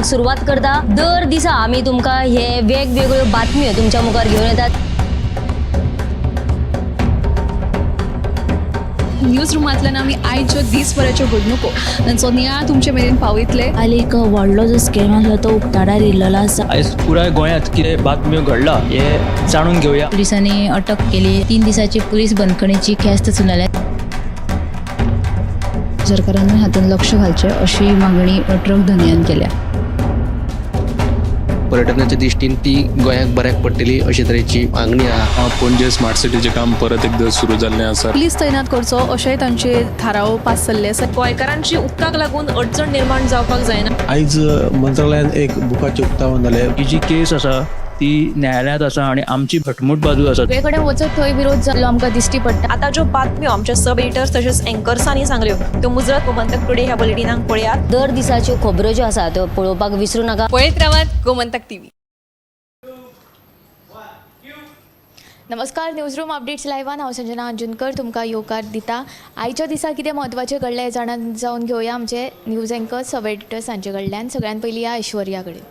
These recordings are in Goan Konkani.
बुलेटिनाक सुरवात करता. दर दिसा आमी तुमकां हे वेगवेगळ्यो बातम्यो तुमच्या मुखार घेवन येतात. न्यूज रुमांतल्यान आमी आयच्यो दीसभराच्यो घडणुको तांचो नियाळ तुमचे मेरेन पावयतले. काल एक व्हडलो जो स्कॅम आसलो तो उक्ताडार येयल्लो आसा. आयज पुराय गोंयांत कितें बातम्यो घडला हें जाणून घेवया. पोलिसांनी अटक केली. 3 दिसाची पोलीस बंदखणीची ख्यास्त सुनायल्या. सरकारान हातूंत लक्ष घालचें अशी मागणी ट्रक धनयान केल्या. पर्यटनाच्या दृश्टीन ती गोंयाक बऱ्याक पडटली अशे तरेची मागणी आहा. पणजे स्मार्ट सिटीचें काम परत एकदां सुरू जाल्लें आसा. पुलीस तैनात करचो अशेंय तांचे थाराव पास जाल्ले आसा. गोंयकारांची उदकाक लागून अडचण निर्माण जावपाक जायना. आयज मंत्रालयान एक बुकाचें उक्तावण जालें. ही जी केस आसा ती न्यायालयांत आसा आनी आमची घटमूट बाजू आसा. सगळे कडेन वचत थंय विरोध जाल्लो आमकां दिश्टी पडटा. आतां ज्यो बातम्यो आमच्या सब एडिटर्स तशेंच एंकर्सांनी सांगल्यो त्यो मुजरत गोमंतक टुडे ह्या बुलेटिनाक पळयात. दर दिसाच्यो खबरो ज्यो आसा त्यो पळोवपाक विसरूं नाका. पळयत रावात गोमंतक टीव्ही. नमस्कार, न्यूज रूम अपडेट्स लायव्हान हांव संजना अंजुनकर तुमकां येवकार दिता. आयच्या दिसा कितें म्हत्वाचें घडलें हें जाणा जावन घेवया आमचे न्यूज एंकर्स सब एडिटर्स हांचे कडल्यान. सगळ्यान पयलीं ह्या ऐश्वर्या कडेन.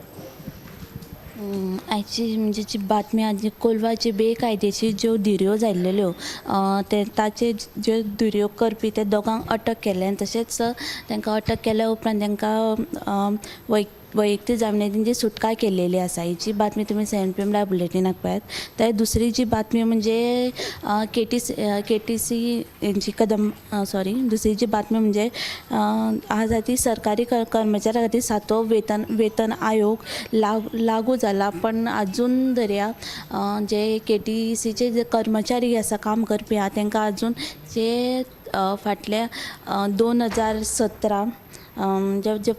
आयची म्हणजे जी बातमी आहा जी कोलवा जी बेकायदेशीर ज्यो धिरयो जाल्ल्यो ते ताचे ज्यो धिरयो करपी ते दोगांक अटक केले आनी तशेंच तांकां अटक केल्या उपरांत तांकां वैयक्तीक जामिनार तेंची सुटका केल्लेली आसा. हेची बातमी तुमी 7 PM live बुलेटिनाक पळयात. ते दुसरी जी बातमी म्हणजे केटीसी हेंची कदम सॉरी दुसरी जी बातमी म्हणजे आज ती सरकारी कर्मचाऱ्या खातीर 7वो वेतन आयोग लागू जाला, पण आजून दर्या जे केटीसीचे जे कर्मचारी आसा काम करपी आहा तांकां आजून जे फाटल्या 2017 जे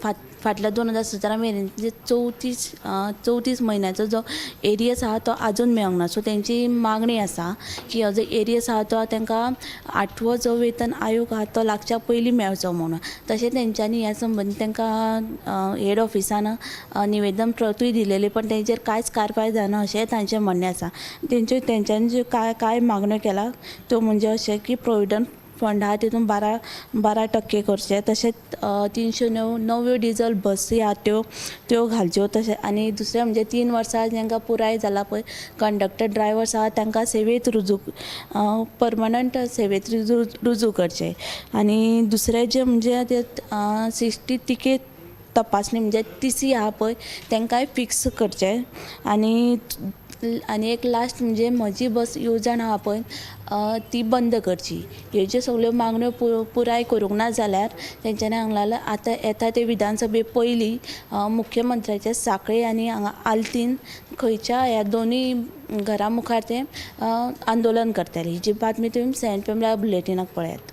फाटल्या 2017 मेरेन जे 34 म्हयन्याचो जो एरियस आहा तो आजून मेळोंक ना. सो तेंची मागणी आसा की हो जो एरियस आहा तो तांकां 8वो जो वेतन आयोग आहा तो लागच्या पयलीं मेळचो म्हणून. तशें तेंच्यांनी ह्या संबंदी तांकां हेड ऑफिसान निवेदन प्रतूय दिलेलें, पण तेंचेर कांयच कारवाय जायना अशेंय तांचें म्हणणें आसा. तेंच्यांनी ज्यो कांय कांय मागण्यो केला त्यो म्हणजे अशें की प्रोविडंट फंड आहा तितून 12% करचें, तशेंच 309 डिजल बसी आहा त्यो घालच्यो. तशें आनी दुसरें म्हणजे 3 वर्सां जांकां पुराय जाला पळय कंडक्टर ड्रायवर्स आहा तांकां सेवेंत रुजू परमनंट सेवेंत रुजू करचें. आनी दुसरें जें म्हणजे ते 60 तिकेट तपासणी म्हणजे टीसी आहा पळय तांकांय फिक्स करचें. आनी एक लास्ट म्हणजे म्हजी बस येवजण आहा पळय ती बंद करची. ह्यो ज्यो सगल्यो मागण्यो पुराय करूंक ना जाल्यार तेंच्यांनी हांगलाले आतां येता ते विधानसभे पयलीं मुख्यमंत्र्याचे सांखळे आनी हांगा आल्तीन खंयच्या ह्या दोनूय घरा मुखार ते आंदोलन करतले. ही जी बातमी तुमी 7 PM live बुलेटिनाक पळयात.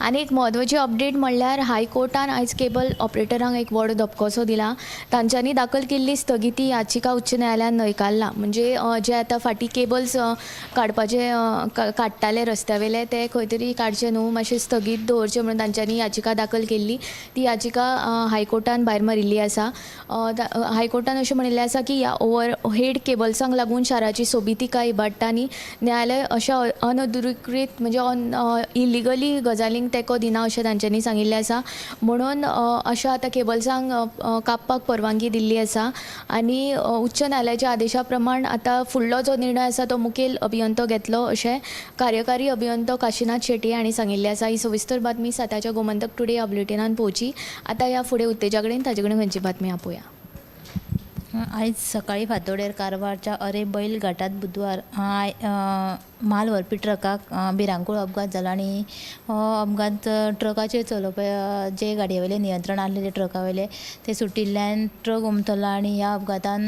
आनी एक म्हत्वाची अपडेट म्हणल्यार हायकोर्टान आयज केबल ऑपरेटरांक एक व्हड धपकोसो दिला. तांच्यांनी दाखल केल्ली स्थगिती याचिका उच्च न्यायालयान न्हयकारला. म्हणजे जे आतां फाटीं केबल्स काडपाचे काडटाले रस्त्या वयले ते खंय तरी काडचे न्हू, मातशे स्थगीत दवरचे म्हणून तांच्यांनी याचिका दाखल केल्ली. ती याचिका हायकोर्टान भायर मारिल्ली आसा. हायकोर्टान अशें म्हणिल्लें आसा की ह्या ओवर हेड केबल्सांक लागून शाराची सोबितिकाय इबाडटा आनी न्यायालय अशा अनधिकृत म्हणजे इलिगली गजालींक तेंको दिना अशें तांच्यांनी सांगिल्लें आसा. म्हणून अशा आतां केबल्सांक कापपाक परवानगी दिल्ली आसा आनी उच्च न्यायालयाच्या आदेशा प्रमाण आतां फुडलो जो निर्णय आसा तो मुखेल अभियंतो घेतलो अशें कार्यकारी अभियंतो काशीनाथ शेट्ये हांणी सांगिल्लें आसा. ही सविस्तर बातमी 7च्या गोमंतक टुडे ह्या बुलेटिनान पळोवची. आतां ह्या फुडें उत्तेजा कडेन ताचे कडेन खंयची बातमी आपोवया. आयज सकाळीं फांतोडेर कारवारच्या अरे बैल घाटात बुधवार म्हाल व्हरपी ट्रकाक भिरांकूळ अपघात जाला आनी हो अपघात ट्रकाचेर चलोवपा जे गाडये वयलें नियंत्रण आसलें ते ट्रका वयलें ते सुटिल्ल्यान ट्रक उमथलो आनी ह्या अपघातान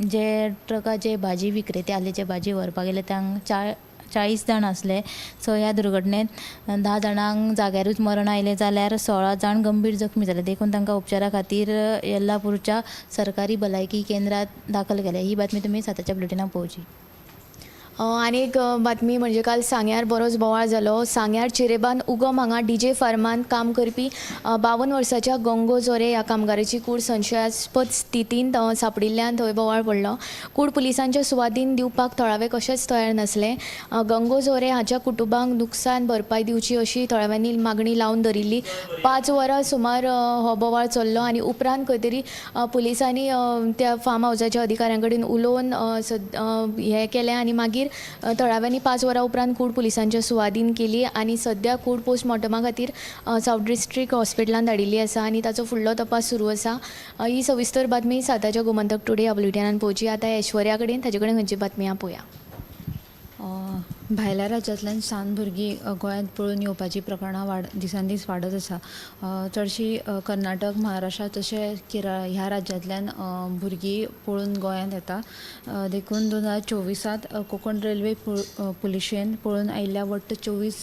जे ट्रकाचे भाजी विक्रेते आसले जे भाजी व्हरपाक गेले तांकां 40 जाण आसले. सो ह्या दुर्घटनेत 10 जाणांक जाग्यारूच मरण आयलें जाल्यार 16 जाण गंभीर जखमी जाले, देखून तांकां उपचारा खातीर येल्लापूरच्या सरकारी भलायकी केंद्रात दाखल केले. ही बातमी तुमी 7च्या बुलेटिनाक पळोवची. आनी एक बातमी म्हणजे काल सांग्यार बरोच बोवाळ जालो. सांग्यार चिरेबान उगम हांगा डीजे फार्मान काम करपी 52 वर्साच्या गंगो जोरे ह्या कामगाराची कूड संशयास्पद स्थितींत सांपडिल्ल्यान थंय बोवाळ पडलो. कूड पुलिसांच्या सुवादीन दिवपाक थळावे कशेंच तयार नासले. गंगो जोरे हाच्या कुटुंबाक नुकसान भरपाय दिवची अशी थळाव्यांनी मागणी लावन धरिल्ली. 5 वरां सुमार हो बोवाळ चल्लो आनी उपरांत खंय तरी पुलिसांनी त्या फार्म हावजाच्या अधिकाऱ्यां कडेन उलोवन हें केलें आनी मागीर थळाव्यांनी 5 वरां उपरांत कूड पुलिसांच्या सुवादीन केली आनी सद्या कूड पोस्टमॉर्टमा खातीर सावथ डिस्ट्रिक्ट हॉस्पिटलान धाडिल्ली आसा आनी ताचो फुडलो तपास सुरू आसा. ही सविस्तर बातमी साताच्या गोमंतक टुडे ह्या बुलेटिनान पळोवची. आतां ऐश्वर्या कडेन, ताचे कडेन खंयची बातमी आहा पळोवया. भायल्या राज्यांतल्यान सान भुरगीं गोंयांत पळून येवपाची प्रकरणां दिसान दीस वाडत आसा. चडशीं कर्नाटक, महाराष्ट्र तशें केरळ ह्या राज्यांतल्यान भुरगीं पळून गोंयांत येता. देखून 2024 कोंकण रेल्वे पुलिशेन पळून आयिल्ल्या वट्ट 24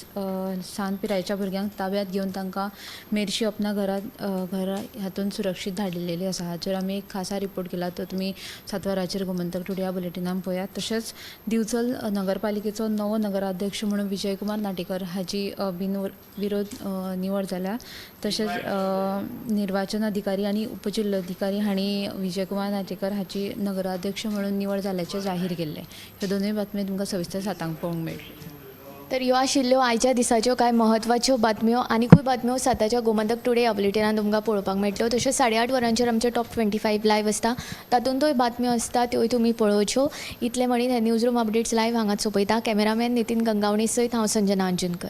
सान पिरायेच्या भुरग्यांक ताब्यांत घेवन तांकां मेरशी अपना घरा हातून सुरक्षीत धाडिल्लेली आसा. हाचेर आमी एक खासा रिपोर्ट केला, तो तुमी 7 वरांचेर गोमंतक टुडे ह्या बुलेटिनान पळयात. तशेंच दिवचल नगरपालिकेचो नवो नगराध्यक्ष म्हणून विजयकुमार नाटेकर हाजी बिनविरोध निवड जाल्या. तशेंच निर्वाचन अधिकारी आनी उपजिल्लोधिकारी हांणी विजयकुमार नाटेकर हाची नगराध्यक्ष म्हणून निवड जाल्याचें जाहीर केल्लें. ह्यो दोनूय बातम्यो तुमकां सविस्तर 7 पळोवंक मेळटल्यो. तर ह्यो आशिल्ल्यो आयच्या दिसाच्यो कांय म्हत्वाच्यो बातम्यो. आनिकूय बातम्यो साताच्या गोमंतक टुडे ह्या बुलेटिनान तुमकां पळोवपाक मेळटल्यो. तशेंच 8:30 वरांचेर आमचें टॉप 25 लायव्ह आसता, तातूंतय बातम्यो आसता, त्योय तुमी पळोवच्यो. इतलें म्हणीत हे न्यूज रूम अपडेट्स लायव्ह हांगाच सोंपयता. कॅमेरामॅन नितीन गंगावणी सयत हांव संजना अंजुनकर.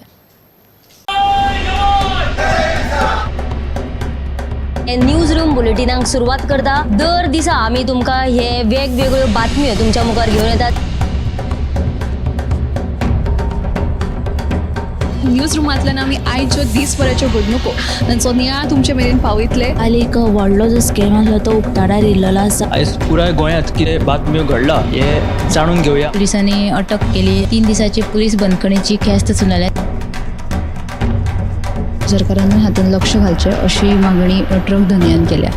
हे न्यूज रूम बुलेटिनाक सुरवात करता. दर दिसा आमी तुमकां हे वेगवेगळ्यो बातम्यो तुमच्या मुखार घेवन येतात. न्यूज रुमांतल्यान आमी आयच्यो दीसभराच्यो घडणुको तांचो नियाळ तुमचे मेरेन पावयतले. काल एक व्हडलो जो स्कॅम आसलो तो उक्ताडार येयल्लो आसा. आयज पुराय गोंयांत कितें बातम्यो घडला हें जाणून घेवया. पुलिसांनी अटक केली. 3 दिसाची पुलीस बंदखणीची ख्यास्त सुनायल्या. सरकारान हातून लक्ष घालचें अशी मागणी ट्रक धनयान केल्या.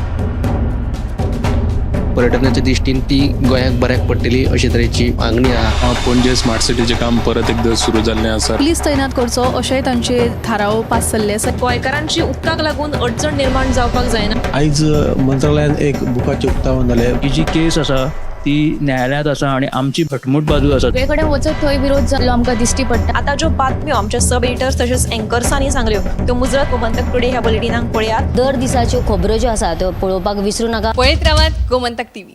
पर्यटनाच्या दृश्टीन ती गोंयाक बऱ्याक पडटली अशे तरेची मागणी आहा. पणजे स्मार्ट सिटीचें काम परत एकदां सुरू जाल्लें आसा. पुलीस तैनात करचो अशेंय तांचे थाराव पास जाल्ले आसा. गोंयकारांची उदकाक लागून अडचण निर्माण जावपाक जायना. आयज मंत्रालयान एक बुकाचें उक्तावण जालें. ही जी केस आसा ती न्यायालयांत आसा आनी आमची घटमूट बाजू आसा. सगळे कडेन वचत थंय विरोध जाल्लो आमकां दिश्टी पडटा. आतां ज्यो बातम्यो आमच्या सब एडिटर्स तशेंच एंकर्सांनी सांगल्यो त्यो मुजरत गोमंतक टुडे ह्या बुलेटिनाक पळयात. दर दिसाच्यो खबरो ज्यो आसा त्यो पळोवपाक विसरू नाका. पळयत रावात गोमंतक टीव्ही.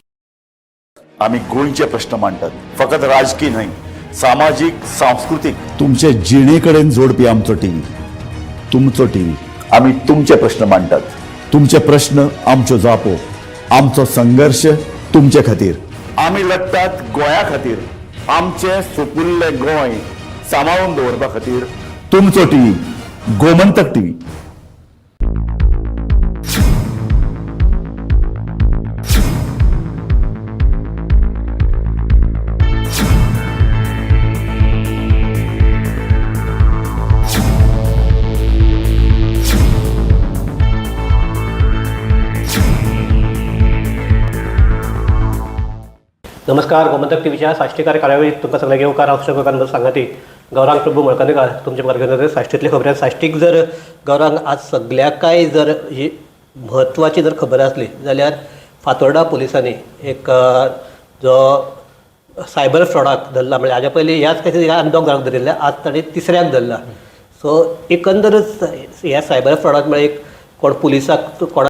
आमी गोंयचे प्रश्न मांडटात, फकत राजकी न्हय, सामाजीक, सांस्कृतीक, तुमचे जिणे कडेन जोडपी आमचो टीव्ही, तुमचो टीव्ही. आमी तुमचे प्रश्न मांडटात, तुमचे प्रश्न आमच्यो जापो, आमचो संघर्श तुमचे खातीर. आमी लडटात गोंया खातीर, आमचें सुपुल्लें गोंय सांबाळून दवरपा खातीर. तुमचो टीव्ही, गोमंतक टीव्ही. नमस्कार, गोमंतक टीव्हीच्या साश्टीकार कार्यावळीत तुमकां सगळ्यांक येवकार. हांव कृष्ण सांगाती गौरांग प्रभू मळकंदेकार तुमच्या मुखार घेवन येता साश्टींतली खबर. साश्टीक जर गौरांग आज सगळ्याकाय जर ही म्हत्वाची जर खबर आसली जाल्यार फातोर्डा पुलिसांनी एक जो सायबर फ्रॉडाक धरला, म्हळ्यार हाज्या पयलीं ह्याच केसीन आनी दोग जाणांक धरिल्ले, आज ताणें तिसऱ्याक धरला. सो एकंदरच ह्या सायबर फ्रॉडाक म्हळ्यार एक कोण पुलिसाक कोणा